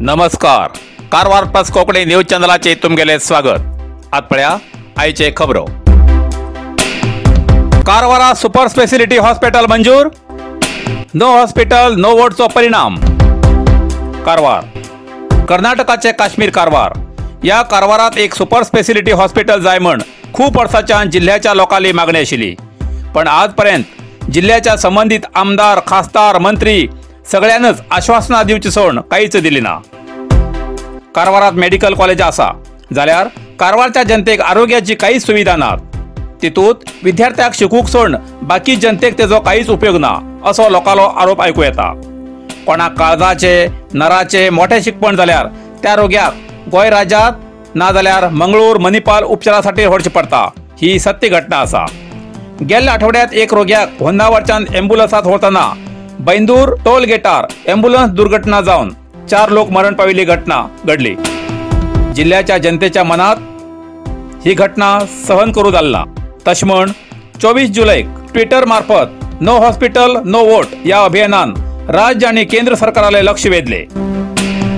नमस्कार, Karwar plus Konkani news चॅनलाचे तुमगेले स्वागत. आज पळया आयचे खबरो. कारवारा सुपर स्पेशालिटी हॉस्पिटल मंजूर, नो हॉस्पिटल नो वोटचो परिणाम. कारवार कर्नाटकाचे काश्मीर कारवार या कारवारात एक सुपर स्पेशालिटी हॉस्पिटल जाय म्हण खूप वर्साच्यान जिल्ह्याच्या लोकांली मागणी आशिल्ली, पण आजपर्यंत जिल्ह्याच्या संबंधित आमदार, खासदार, मंत्री सगळ्यांनाच आश्वासना दिवची सोड काहीच दिली ना. कारवारात मेडिकल कॉलेज आसा जाल्यार कारवारच्या जनतेक आरोग्याची काहीच सुविधा ना. तितूत विद्यार्थ्याक शिकूंक सोड बाकी जनतेक तेजो काहीच उपयोग ना असो लोकांलो आरोप आयकू येता. कोणाक काळजाचे नराचे मोठे शिकपण जाल्यार त्या रोग्याक गोंय राज्यात ना जाल्यार मंगळूर मणिपाल उपचारासाठी व्हरचें पडटा. ही सत्य घटना आसा. गेल्ल्या आठवड्यात एक रोग्याक होन्नावरच्यान एम्बुलन्सात व्हरतना बैंदूर टोल गेटार एम्बुलन्स दुर्घटना जावन 4 लोक मरण पाविल्ली घटना घडली. जिल्ह्याच्या जनतेच्या मनात ही घटना सहन करू जाली ना. तशें म्हण 24 जुलैक ट्विटर मार्फत नो हॉस्पिटल नो वोट या अभियानान राज्य आणि केंद्र सरकाराले लक्ष वेधले.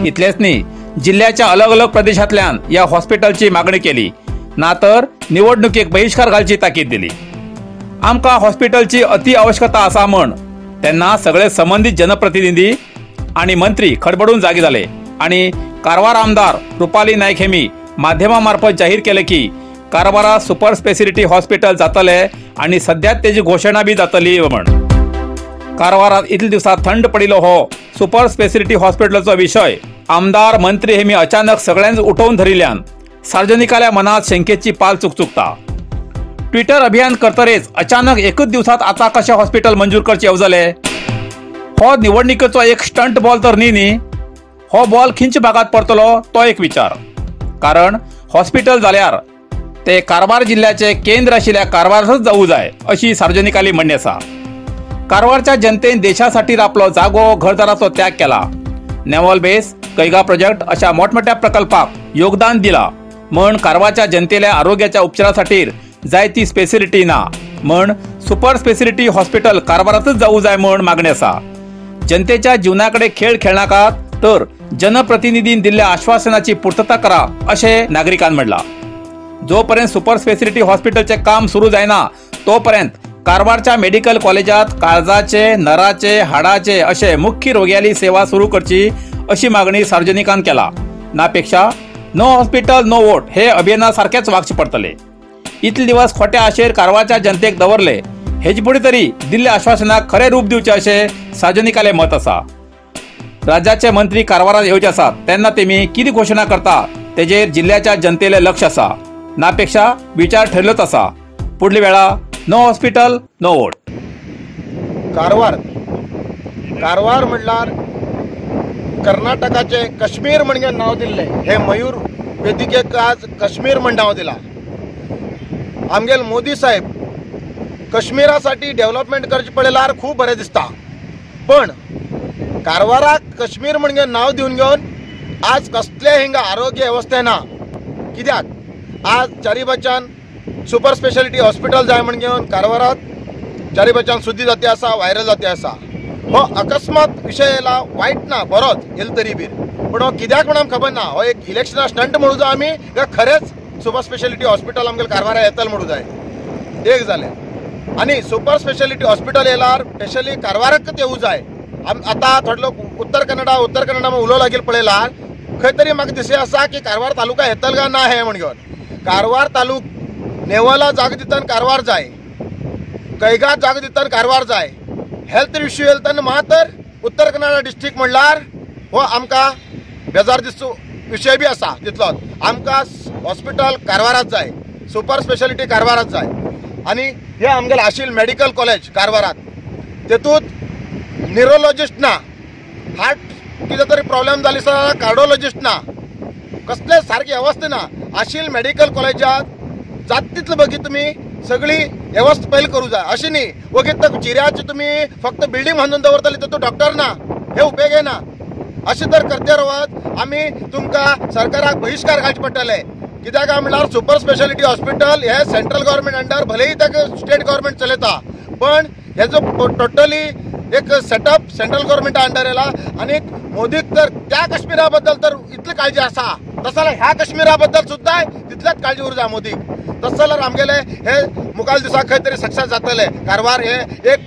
इतलेच न्ही, जिल्ह्याच्या अलग अलग प्रदेशांतल्यान या हॉस्पिटलची मागणी केली ना तर निवडणुकीक बहिष्कार घालची ताकीद दिली. आमकां हॉस्पिटलची अति आवश्यकता आसा म्हण तेन्ना सगळे संबंधित जनप्रतिनिधी आणि मंत्री खडबडून जागे झाले आणि कारवार आमदार रुपाली नाईक हेमी माध्यमामार्फत जाहीर केले की कारवारा सुपर स्पेशालिटी हॉस्पिटल जातले आणि सद्यात तेजी घोषणा बी जातली म्हण. कारवारात इतले दिवसात थंड पडिल्लो हो सुपर स्पेशालिटी हॉस्पिटलाचो विषय आमदार मंत्री हेमी अचानक सगळ्यांच उठोवन धरिल्ल्यान सार्वजनिकाल्या मनात शंकेची पाल चुकचुकता. ट्विटर अभियान करतरेच अचानक एकच दिवसात आता कशें हॉस्पिटल मंजूर करचे येवजले? हो निवडणुकीचो एक स्टंट बॉल तर न्ही न्ही? हो बॉल खंयच्या भागात परतलो तो एक विचार. कारण हॉस्पिटल जाल्यार ते कारवार जिल्ह्याचे केंद्र आशिल्ल्या कारवारच जावू जाय अशी सार्वजनिकाली म्हणणी आसा. कारवारच्या जनतेन देशासाठी आपलो जागो घरदाराचो त्याग केला. नेव्हल बेस, कैगा प्रोजेक्ट अशा मोठमोठ्या प्रकल्पाक योगदान दिला म्हण कारवारच्या जनतेल्या आरोग्याच्या उपचारासाठी जाय ती स्पेसिलिटी ना म्हण सुपर स्पेसिलिटी हॉस्पिटल कारवारातच जाऊ जाय म्हण मागणी आसा. जनतेच्या जीवनाकडे खेळ खेळनाकात तर जनप्रतिनिधीन दिल्ल्या आश्वासनाची पूर्तता करा अशें नागरिकान म्हणलां. जोपर्यंत सुपर स्पेसिलिटी हॉस्पिटलचे काम सुरू जायना तोपर्यंत कारवारच्या मेडिकल कॉलेजात काळजाचे, नराचे, हाडाचे असे मुख्य रोग्याली सेवा सुरू करची अशी मागणी सार्वजनिकान केला. नापेक्षा नो हॉस्पिटल नो वोट हे अभियानासारखेच वागचे पडतले. इतले दिवस खोट्या आशेर कारवारच्या जनतेक दवरले, हेजे फुडें तरी दिल्ल्या आश्वासनाक खरें रूप दिवचें अशें सार्वजनिकालें मत आसा. राज्याचे मंत्री कारवारात येवचे आसात तेन्ना तेमी कितें घोशणा करता तेजेर जिल्ह्याच्या जनतेले लक्ष आसा. नापेक्षा विचार ठरलोच आसा. पुढली वेळा no hospital no vote. Karwar Karwar म्हणल्यार कर्नाटकाचे काश्मीर म्हणजे नाव दिल्लें. हे मयूर वेदिकेक आज काश्मीर म्हण नाव दिलां. आमगेल मोदी साहेब काश्मीरासाठी डेव्हलपमेंट करचे पळयल्यार खूब बरें दिसता, पण कारवाराक काश्मीर म्हणजे नाव दिवन घेवन आज कसले हिंगा आरोग्य वेवस्था ना. कित्याक आज चारी बच्चान सुपर स्पेशालिटी हॉस्पिटल जाय म्हण घेवन कारवारात चारी बच्चान सुद्दी जाती आसा, व्हायरल जाती आसा. हो अकस्मात विशय येयला, वायट ना, बरोच येयला तरी बीन, पूण हो कित्याक म्हण आमकां खबर ना. हो एक इलेक्शना स्टंट म्हणू जाय आमी काय खरेंच सुपर स्पेशालिटी हॉस्पिटल आमगेले कारवारा येतले म्हणू जाय. एक जालें. आनी सुपर स्पेशालिटी हॉस्पिटल येयल्यार स्पेशली कारवाराकच येवू जाय. आतां थोडे लोक उत्तर कन्नडा उत्तर कन्नडा उलो लागीं पळयल्यार खंय तरी म्हाका दिसता आसा की कारवार तालुका येतलो काय ना हें म्हण घेवन. कारवार तालुक नेवला जागो दितना कारवार जाय, कैगा जागो दितना कारवार जाय. हेल्थ इश्यू येयले तेन्ना मात्र उत्तर कन्नडा डिस्ट्रिक्ट म्हणल्यार हो आमकां बेजार दिसचो विशय बी आसा तितलोच. आमकां हॉस्पिटल कारवारात जाय, सुपर स्पेशालिटी कारवारात जाय. आनी हे आमगेले आशिल मेडिकल कॉलेज कारवारात तेतूंत न्युरोलॉजिस्ट ना, हार्ट कितें तरी प्रॉब्लेम जाली जाल्यार कार्डियोलॉजिस्ट ना, कसले सारकी वेवस्था ना. आशिल मेडिकल कॉलेजात जात तितले बगी तुमी सगळी वेवस्था पयलीं करूं जाय. अशें न्ही वगीत चिऱ्याची तुमी फक्त बिल्डींग बांदून दवरतले तेतूंत डॉक्टर ना, हे उपेग ना. अशें जर करते रावत आमी तुमकां सरकाराक बहिश्कार घालचे पडटले. कित्याक काय म्हणल्यार सुपर स्पेशालिटी हॉस्पिटल हे सेंट्रल गव्हर्मेंट अंडर भलेही ताका स्टेट गव्हर्मेंट चलयता, पण हेजो टोटली एक सेटअप सेंट्रल गव्हर्मेंटा अंडर येला आनी मोदीक तर त्या काश्मीरा बद्दल तर इतली काळजी आसा, तसं जाल्यार ह्या काश्मीरा बद्दल सुद्दां तितलेच काळजी उरता मोदीक. तसं जाल्यार आमगेले हे मुखाल दिसाक खंय तरी सक्सेस जातले. कारवार हे एक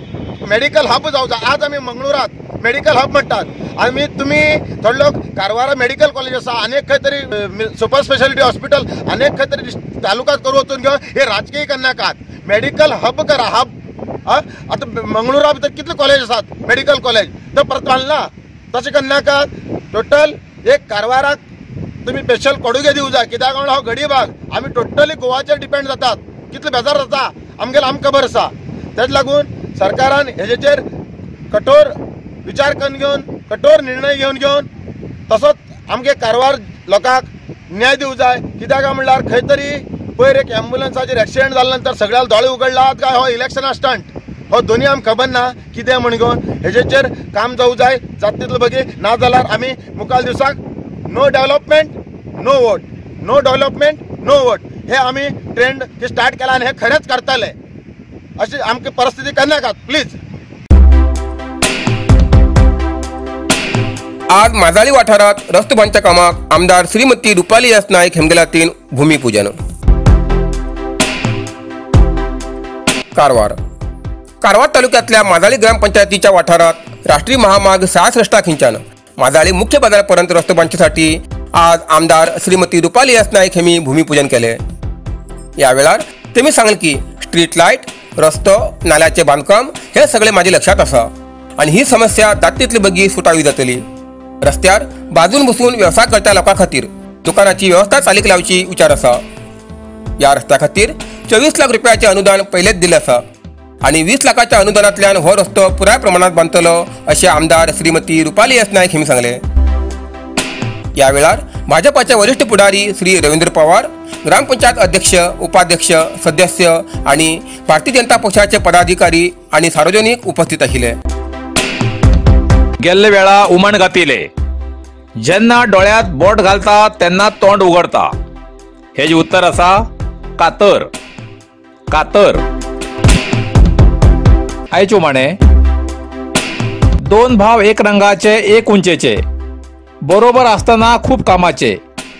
मेडिकल हब जावचा. आज आमी मंगळुरात मेडिकल हब म्हणटात, आमी तुमी थोडे लोक कारवारा मेडिकल कॉलेज आसा, आनी खंय तरी सुपर स्पेशालिटी हॉस्पिटल आनी खंय तरी तालुक्यात करू वचून घेवन हे राजकीय करनाकात. मेडिकल हब करा, हब. आतां मंगळुरा भितर कितले कॉलेज आसात मेडिकल कॉलेज, तो परत बांदला, तशें करनाकात. टोटल एक कारवाराक तुमी स्पेशल कोडुगे दिवं जाय, कित्याक म्हणल्यार हो गडी भाग आमी टोटली गोवाचेर डिपेंड जातात. कितले बेजार जाता आमगेले आमकां खबर आसा. तेच लागून सरकारान हेजेचेर कठोर विचार करून घेवन कठोर निर्णय घेवन घेवन तसोच आमगे कारवार लोकांक न्याय दिवं जाय. कित्याक म्हणल्यार खंय तरी पयर एक एम्बुलन्साचेर एक्सिडेंट जाल्या नंतर सगळ्याक दोळे उगडलात काय हो इलेक्शना स्टंट, हो दोन्ही आमकां खबर ना कितें म्हण घेवन हेजेचेर काम जावं जाय जाता तितले बेगीन. ना जाल्यार आमी मुखाल दिवसाक no development no vote, no development no vote हे आमी ट्रेंड स्टार्ट केला आनी हे खरेंच करतले अशी आमकां परिस्थिती करनाकात प्लीज. आज माजाळी वाठारात रस्तो बांदच्या कामाक आमदार श्रीमती रुपाली एस नाईक हेमगेलातीन भूमिपूजन. कारवार कारवार तालुक्यातल्या माजाळी ग्रामपंचायतीच्या वाठारात राष्ट्रीय महामार्ग 6 रस्ता खिंचान माजाळी मुख्य बाजारापर्यंत रस्तो बांधण्यासाठी आज आमदार श्रीमती रुपाली एस नाईक हेमी भूमिपूजन केले. या वेळार तेमी सांगले की स्ट्रीट लायट, रस्तो, नाल्याचे बांधकाम हे सगळे माझे लक्षात आसा आणि ही समस्या जाता बगी सुटावी जातली. रस्त्यार बाजून बसून व्यवसाय करता लोकां खातीर दुकानाची व्यवस्था चालीक लावची विचार आसा. या रस्त्या खातीर 24 लाख रुपयाचे अनुदान पहिलेच दिले आसा आणि 20 लाखाच्या अनुदानांतल्यान हो रस्तो पुराय प्रमाणात बांदतलो अशें आमदार श्रीमती रुपाली एस नाईक हेमी सांगले. या वेळार भाजपाचे वरिष्ठ पुढारी श्री रवींद्र पवार, ग्रामपंचायत अध्यक्ष, उपाध्यक्ष, सदस्य आणि भारतीय जनता पक्षाचे पदाधिकारी आणि सार्वजनिक उपस्थित आशिल्ले. गेल्ले वेळा उमण घातिले, जेन्ना डोळ्यात बोट घालता तेन्ना तोंड उगडता, हेजें उत्तर आसा कातर. कातर. आयचे उमाणे, दोन भाव एक रंगाचे एक उंचेचे, बरोबर आसतना खूब कामाचे,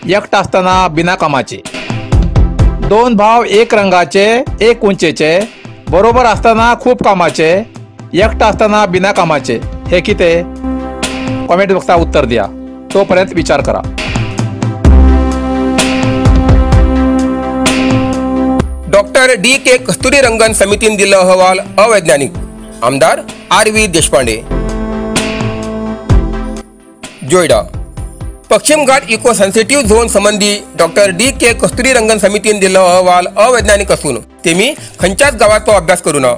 एकटा आसतना बिना कामाचे. दोन भाव एक रंगाचे एक उंचेचे, बरोबर आसतना खूब कामाचे, एकटा आसतना बिना कामाचे, हे कितें? कॉमेंट बॉक्सात उत्तर दिया. तोपर्यंत विचार करा. डॉक्टर डी के कस्तुरीरंगन समितीन दिल्लो अहवाल अवैज्ञानिक. आमदार आर व्ही देशपांडे. जोयडा पश्चिम घाट इको सेन्सिटिव्ह झोन संबंधी डॉक्टर डी के कस्तुरीरंगन समितीन दिल्लो अहवाल अवैज्ञानिक असून तेमी खंयच्याच गावाचो अभ्यास करू ना,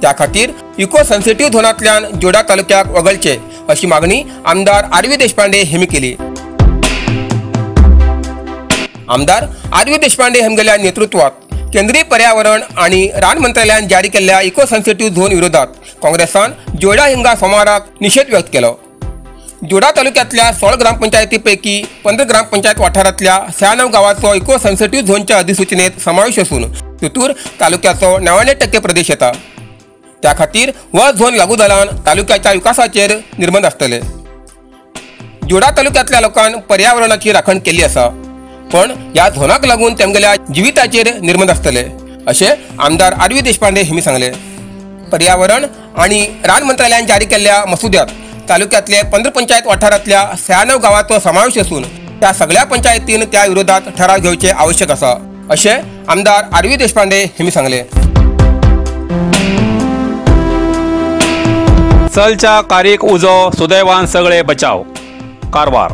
त्या खातीर इको सेन्सिटिव्ह झोनांतल्यान जोडा तालुक्याक वगळचे अशी मागणी आमदार आर व्ही देशपांडे हेमी केली. आमदार आर व्ही देशपांडे हेमगेल्या नेतृत्वात केंद्रीय पर्यावरण आणि रान मंत्रालयान जारी केल्ल्या इको सेन्सिटिव्ह झोन विरोधात काँग्रेसान जोडा हिंगा सोमाराक निषेध व्यक्त केलो. जोडा तालुक्यातल्या 16 ग्रामपंचायतीपैकी 15 ग्रामपंचायत वाठारांतल्या 96 गावाचो इको सेन्सिटिव्ह झोनच्या अधिसूचनेत समावेश असून तितूर तालुक्याचो 99% प्रदेश येता. त्या खातीर हो झोन लागू जाल्यान तालुक्याच्या विकासाचेर निर्बंध आसतले. जोडा तालुक्यातल्या लोकांन पर्यावरणाची राखण केल्ली आसा, पण ह्या झोनाक लागून तेमगेल्या जिविताचेर निर्बंध आसतले अशें आमदार आर व्ही देशपांडे हेमी सांगले. पर्यावरण आणि रान मंत्रालयान जारी केल्ल्या मसुद्यात तालुक्यातले 15 पंचायत वाठारांतल्या 96 गावाचो समावेश असून त्या सगळ्या पंचायतीन त्या विरोधात ठराव घेवचे आवश्यक आसा अशें आमदार आर व्ही देशपांडे हेमी सांगले. चलच्या कारीक उजो, सुदैवान सगळे बचाव. कारवार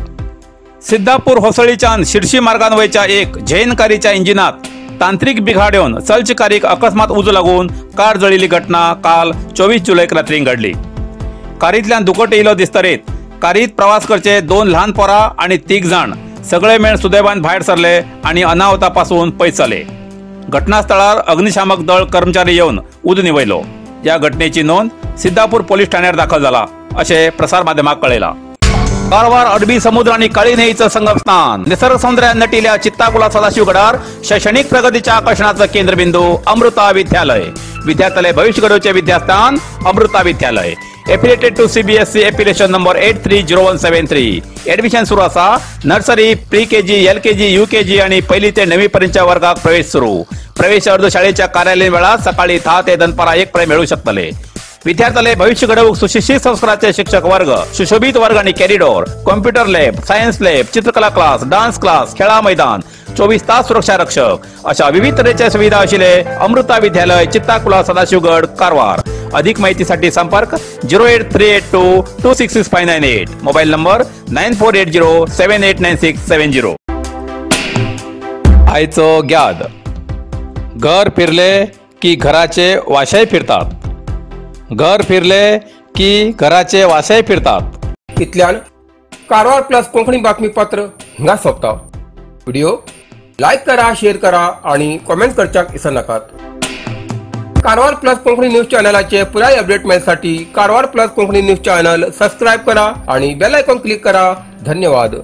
सिद्धापूर होसळीच्यान शिरशी मार्गान वयच्या एक जैन कारीच्या इंजिनात तांत्रिक बिघाड येवन चलचे कारीक अकस्मात उजो लागून कार जळिल्ली घटना काल 24 जुलैक रात्री घडली. कारींतल्यान दुकट येयलो दिसतरेत कारीत प्रवास करचे 2 ल्हान पोरां आनी 3 जाण सगळे मेळ सुदैवान भायर सरले आनी अनाहता पासून पयस जाले. घटनास्थळार अग्निशामक दळ कर्मचारी येवन उजो निवयलो. ह्या घटनेची नोंद सिद्धापूर पोलीस ठाण्यार दाखल जाला अशें प्रसार माध्यमाक कळयलां. कारवार अरबी समुद्र आणि काळी न्हंयेचं संगमस्थान, निसर्ग सौंदर्यान नटिल्या चित्ताकुला सदाशिवगडार शैक्षणिक प्रगतीच्या आकर्षणाचं केंद्रबिंदू अमृता विद्यालय. विद्यार्थ्याले भविष्य घडोवचे विद्यास्थान अमृता विद्यालय. Affiliated to CBSE affiliation number 830173. Admission सुरू आसा. Nursery, pre KG, L KG, U KG आणि पहिली ते 9वी पर्यंतच्या वर्गात प्रवेश सुरू. प्रवेश अर्ज शाळेच्या कार्यालयीन वेळात सकाळी 10 ते दनपारा 1 पर्यंत मिळू शकतले. विद्यार्थ्याले भविष्य घडवूक सुशिक्षित संस्काराचे शिक्षक वर्ग, सुशोभित वर्ग आणि corridor, computer lab, science lab, चित्रकला क्लास, डान्स क्लास, खेळा मैदान, 24 तास सुरक्षा रक्षक अशा विविध तऱ्हेच्या सुविधा असलेले अमृता विद्यालय, चित्ताकुला, सदाशिवगड, कारवार. अधिक माहितीसाठी संपर्क 08382 266598, मोबाईल नंबर 9480 789670. आयचो ग्याद. घर फिरले की घराचे वाशेय फिरतात. घर फिरले की घराचे वाशेय फिरतात. इतल्यान कारवार प्लस कोंकणी बातमीपत्र हिंगा सोंपता. व्हिडिओ लायक करा, शेअर करा आणि कॉमेंट करच्याक विसरनाकात. कारवार प्लस कोंकणी न्यूज चॅनलाचे पुराय update मेळसाठी Karwar plus Konkani news channel subscribe करा आणि बेल आयकॉन क्लिक करा. धन्यवाद.